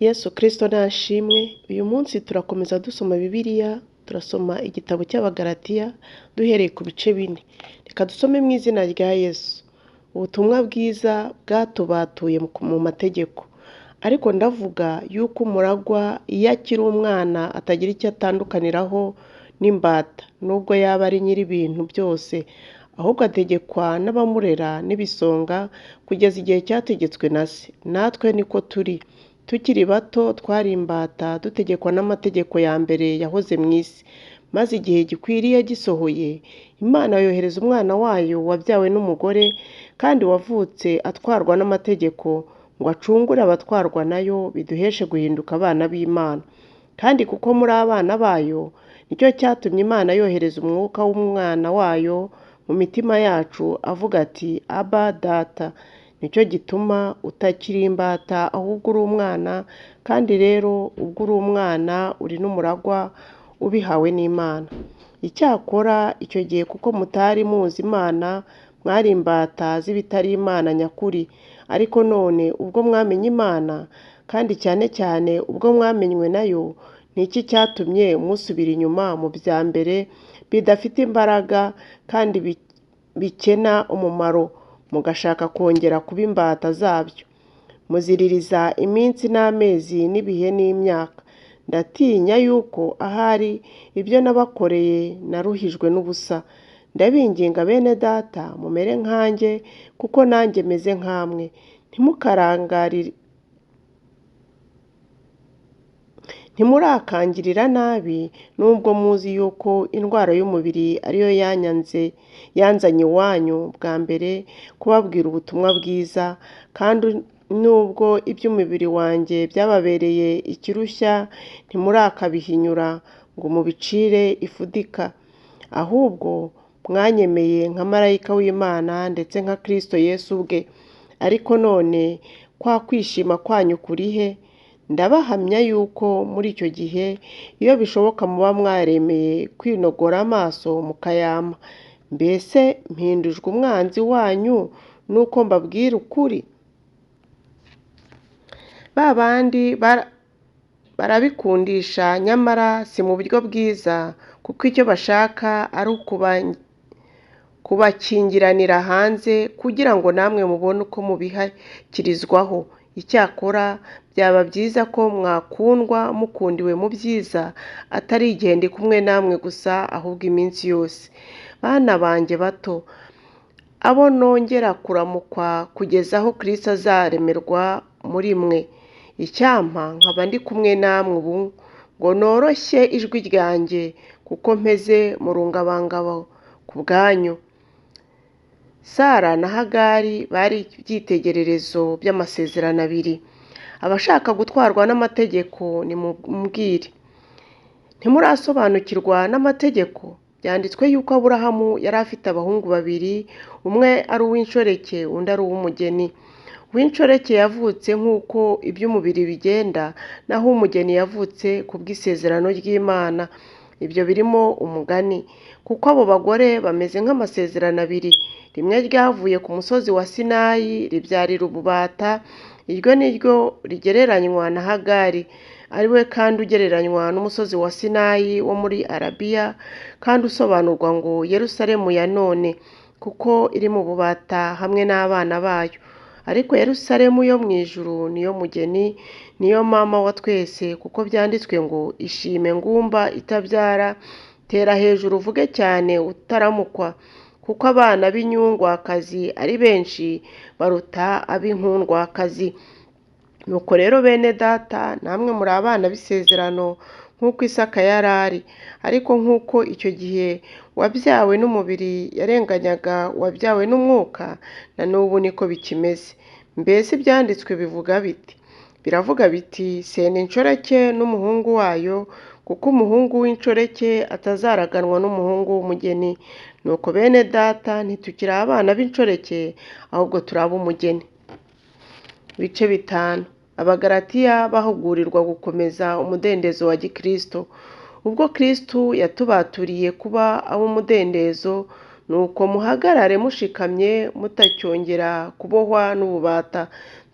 Yesu Kristo nashimwe. Uyu munsi turakomeza dusoma Bibiliya, turasoma igitabo cy'Abagalatiya duhereye ku bice 4. Reka dusome mu izina rya Yesu. Ubutumwa bwiza bwatubatuye mu mategeko. Ariko ndavuga yuko umuragwa iyo akiri umwana atagira icyo atandukaniraho n'imbata, nubwo yaba ari nyir'ibintu byose, ahubwo ategekwa n'abamurera n'ibisonga kugeza igihe cyategetswe na se. Natwe niko turi. Tukiri bato twari imbata, dutegekwa n'amategeko ya mbere yahoze mu isi. Maze igihe gikwiriye gisohoye, Imana yohereza umwana wayo wabyawe n'umugore, kandi wavutse atwarwa n'amategeko, ngo acungure abatwarwa nayo, biduheshe guhinduka abana b'Imana. Kandi kuko muri abana bayo, nicyo cyatumye Imana yohereza umwuka w'umwana wayo mu mitima yacu, avuga ati: Aba Data. Nicyo gituma utakiri imbata ahubwo uri umwana, kandi rero ubwo uri umwana uri n'umuragwa ubihawe n'Imana. Icyakora icyo gihe kuko mutari muzi Imana, mwari imbata z'ibitari Imana nyakuri. Ariko none ubwo mwamenye Imana, kandi cyane cyane ubwo mwamenywe nayo, ni iki cyatumye musubira inyuma mu bya mbere bidafite imbaraga kandi bikena umumaro, mugashaka kongera kuba imbata zabyo? Muziririza iminsi n'amezi n'ibihe n'imyaka. Ndatinya yuko ahari ibyo nabakoreye naruhijwe n'ubusa. Ndabinginga bene Data, mumere nkanjye, kuko nanjye meze nkamwe. Ntimurakangirira nabi, nubwo muzi yuko indwara y'umubiri ariyo yanzanye iwanyu bwa mbere kubabwira ubutumwa bwiza, kandi nubwo iby'umubiri wanjye byababereye ikirushya, ntimurakabihinyura ngo mubicire ifudika. Ahubwo mwanyemeye nka marayika w'Imana ndetse nka Kristo Yesu ubwe. Ariko none kwa kwishima kwanyu kuri he? Ndabahamya yuko muri icyo gihe iyo bishoboka muba mwaremeye kwinogora amaso mukayampa. Mbese mpindujwe umwanzi wanyu nuko mbabwira ukuri? Ba bandi barabikundisha, nyamara si mu buryo bwiza, kuko icyo bashaka ari kubakingiranira hanze, kugira ngo namwe mubone uko mubihakirizwaho. Icyakora byaba byiza ko mwakundwa mukundiwe mu byiza, atari igihe ndi kumwe namwe gusa, ahubwo iminsi yose. Bana banjye bato, abo nongera kuramukwa kugeza aho Kristo azaremerwa muri mwe. Icyampa nkaba ndi kumwe namwe ubu, ngo noroshye ijwi ryanjye, kuko mpeze mu rungabangabo ku bwanyu. Sara na Hagari bari ibyitegererezo by'amasezerano abiri. Abashaka gutwarwa n'amategeko nimumbwire, ntimurasobanukirwa n'amategeko? Byanditswe yuko Aburahamu yari afite abahungu babiri, umwe ari uw'inshoreke undi ari uw'umugeni. Uw'inshoreke yavutse nk'uko iby'umubiri bigenda, naho uw'umugeni yavutse ku bw'isezerano ry'Imana. Ibyo birimo umugani, kuko abo bagore bameze nk'amasezerano abiri. Rimwe ryavuye ku musozi wa Sinayi ribyarira ububata, iryo ni ryo rigereranywa na Hagari, ari we kandi ugereranywa n'umusozi wa Sinayi wo muri Arabiya, kandi usobanurwa ngo Yerusalemu ya none, kuko iri mu bubata hamwe n'abana bayo. Ariko Yerusalemu yo mu ijuru niyo mugeni, niyo mama wa twese, kuko byanditswe ngo: ishime ngumba itabyara, tera hejuru uvuge cyane utaramukwa, kuko abana b'inyungwakazi ari benshi baruta ab'inkundwakazi. Nuko rero bene Data, namwe muri abana b'isezerano nk'uko Isaka yari ari. Ariko nk'uko icyo gihe wabyawe n'umubiri yarenganyaga uwabyawe n'umwuka, na n'ubu niko bikimeze. Mbese ibyanditswe bivuga biti? Biravuga biti: senda inshoreke n'umuhungu wayo, kuko umuhungu w'inshoreke atazaraganwa n'umuhungu w'umugeni. Nuko bene Data, ntitukiri abana b'inshoreke, ahubwo turi ab'umugeni. Ibice 5. Abagalatiya bahugurirwa gukomeza umudendezo wa Gikristo. Ubwo Kristo yatubaturiye kuba ab'umudendezo, Nuko muhagarare mushikamye mutacyongera kubohwa n'ububata.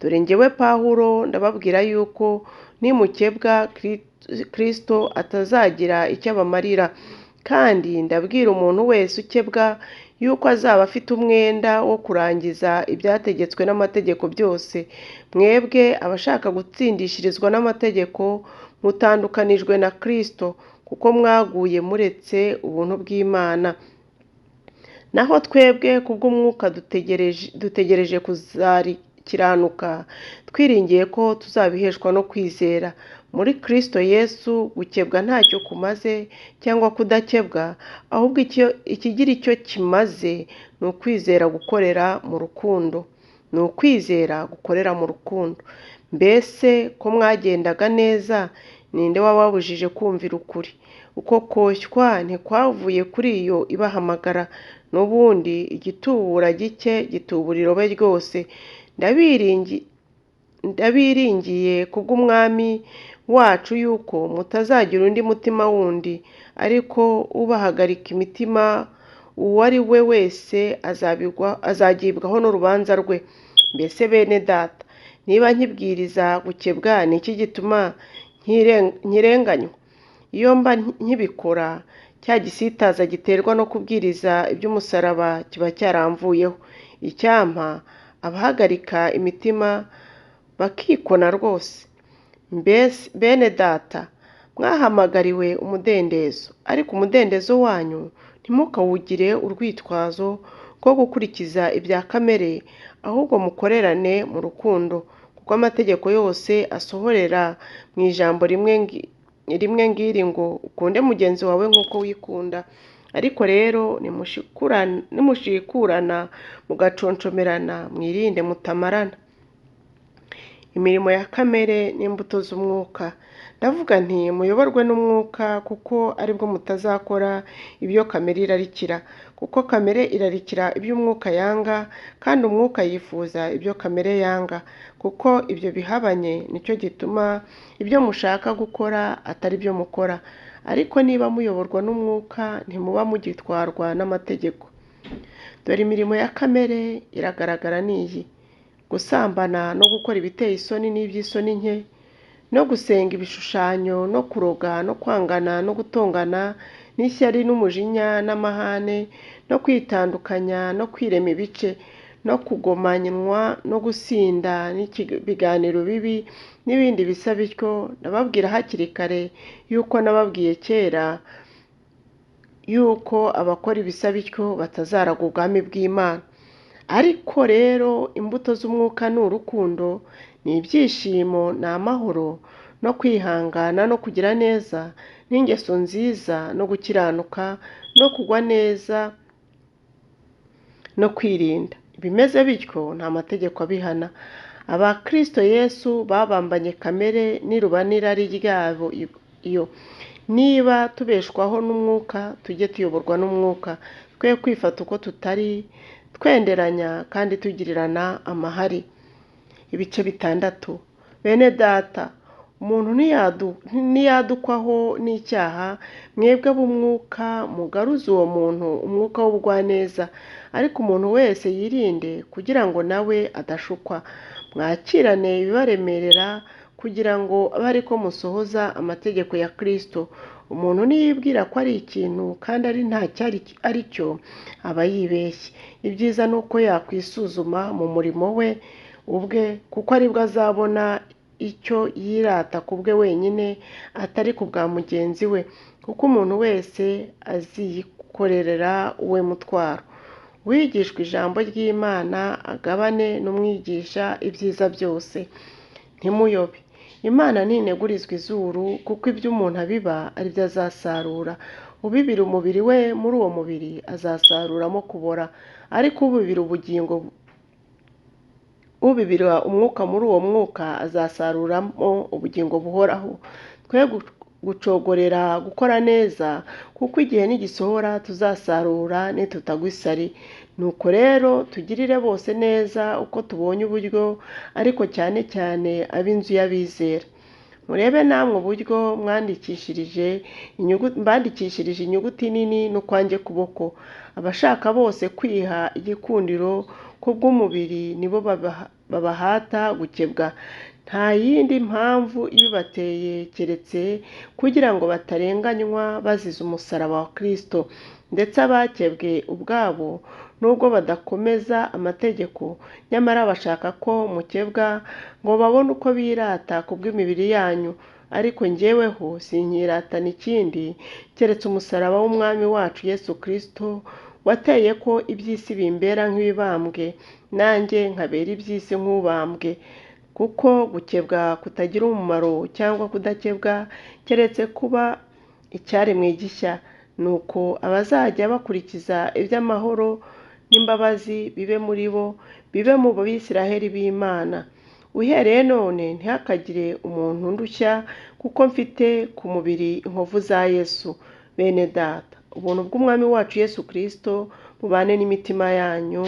Dore njyewe Pawulo ndababwira yuko nimukebwa Kristo atazagira icyo abamarira. Kandi ndabwira umuntu wese ukebwa yuko azaba afite umwenda wo kurangiza ibyategetswe n'amategeko byose. Mwebwe abashaka gutsindishirizwa n'amategeko mutandukanijwe na Kristo, kuko mwaguye muretse ubuntu bw'Imana. Naho twebwe kubw'umwuka dutegereje kuzakiranuka, twiringiye ko tuzabiheshwa no kwizera. Muri Kristo Yesu gukebwa ntacyo kumaze cyangwa kudakebwa, ahubwo ikigira icyo kimaze ni ukwizera gukorera mu rukundo. Ni ukwizera gukorera mu rukundo. Mbese ko mwagendaga neza, ninde wababujije kumvira ukuri? Uko koshywa ntikwavuye kuri iyo ibahamagara. N'ubundi igitubura gike gitubura irobe ryose. Ndabiringiye kubw'Umwami wacu yuko mutazagira undi mutima wundi, ariko ubahagarika imitima uwo ari we wese azagibwaho n'urubanza rwe. Mbese bene data, niba nkibwiriza gukebwa, ni iki gituma nkirenganywa? Iyo mba nkibikora, cya gisitaza giterwa no kubwiriza iby'umusaraba kiba cyaramvuyeho. Icyampa abahagarika imitima bakikona rwose. Mbese bene data, mwahamagariwe umudendezo, ariko umudendezo wanyu ntimukawugire urwitwazo rwo gukurikiza ibya kamere, ahubwo mukorerane mu rukundo, kuko amategeko yose asohorera mu ijambo rimwe ngiri ngo ukunde mugenzi wawe nk'uko wikunda. Ariko rero nimushikurana mugaconcomerana, mwirinde mutamarana. Imirimo ya kamere n'imbuto z'umwuka. Ndavuga nti muyoborwe n'umwuka, kuko aribwo mutazakora ibyo kamere irarikira, kuko kamere irarikira ibyo umwuka yanga, kandi umwuka yifuza ibyo kamere yanga, kuko ibyo bihabanye. Nicyo gituma ibyo mushaka gukora atari byo mukora. Ariko niba muyoborwa n'umwuka, ntimuba mugitwarwa n'amategeko. Dore imirimo ya kamere iragaragara ni iyi: gusambana no gukora ibiteye isoni n'iby'isoni nke, no gusenga ibishushanyo no kuroga no kwangana no gutongana n'ishyari n'umujinya n'amahane no kwitandukanya no kwirema ibice no kugomanywa no gusinda n'ibiganiro bibi n'ibindi bisa bityo. Ndababwira hakiri kare yuko nababwiye kera yuko abakora ibisa bityo batazaragwa ubwami bw'Imana. Ariko rero imbuto z'umwuka ni urukundo, ni ibyishimo, ni amahoro, no kwihangana no kugira neza, n'ingeso nziza no gukiranuka no kugwa neza no kwirinda. Ibimeze bityo nta mategeko abihana. Abakristo Yesu babambanye kamere n'iruba n'irari ryabo iyo. Niba tubeshwaho n'umwuka, tujye tuyoborwa n'umwuka, twe kwifata uko tutari, twenderanya kandi tugirirana amahari. Ibice 6. Bene data, umuntu ntiyadukwaho n'icyaha, mwebwe ab'umwuka mugaruze uwo muntu umwuka w'ubugwaneza, ariko umuntu wese yirinde kugira ngo nawe adashukwa. Mwakirane ibibaremerera kugira ngo abe ariko musohoza amategeko ya Kristo. Umuntu niyibwira ko ari ikintu kandi ari ntacyo ari cyo, aba yibeshye. Ibyiza ni uko yakwisuzuma mu murimo we ubwe, kuko aribwo azabona icyo yirata ku bwe wenyine, atari ku bwa mugenzi we, kuko umuntu wese aziyikorera uwe mutwaro. Uwigishwa ijambo ry'Imana agabane n'umwigisha ibyiza byose. Ntimuyobe. Imana ntinegurizwa izuru, kuko ibyo umuntu abiba ari byo azasarura. Ubibira umubiri we muri uwo mubiri azasaruramo kubora, ariko ubibira ubugingo ubibira umwuka muri uwo mwuka azasaruramo ubugingo buhoraho. Twe gucogorera gukora neza, kuko igihe nigisohora tuzasarura nitutagwa isari. Nuko rero tugirire bose neza uko tubonye uburyo, ariko cyane cyane ab'inzu y'abizera. Murebe namwe uburyo mbandikishirije inyuguti nini n'ukwanjye kuboko. Abashaka bose kwiha igikundiro kubw'umubiri nibo babahata gukebwa. Nta yindi mpamvu ibibateye keretse kugira ngo batarenganywa bazize umusaraba wa Kristo. Ndetse abakebwe ubwabo, nubwo badakomeza amategeko, nyamara bashaka ko mukebwa ngo babone uko birata kubw'imibiri yanyu. Ariko njyeweho sinkiratana ikindi keretse umusaraba w'Umwami wacu Yesu Kristo, wateye ko iby'isi bimbera nk'ibibambwe, nanjye nkabera iby'isi nk'ubambwe. Kuko gukebwa kutagira umumaro cyangwa kudakebwa, keretse kuba icyaremwe gishya. Nuko abazajya bakurikiza iby'amahoro n'imbabazi bibe muri bo, bibe mu Bisiraheli b'Imana. Uhereye none ntihakagire umuntu undushya, kuko mfite ku mubiri inkovu za Yesu. Bene data, ubuntu bw'Umwami wacu Yesu Kristo bubane n'imitima yanyu.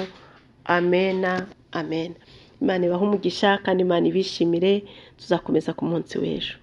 Amena, amena. Imana ibahe umugisha kandi Imana ibishimire, tuzakomeza ku munsi w'ejo.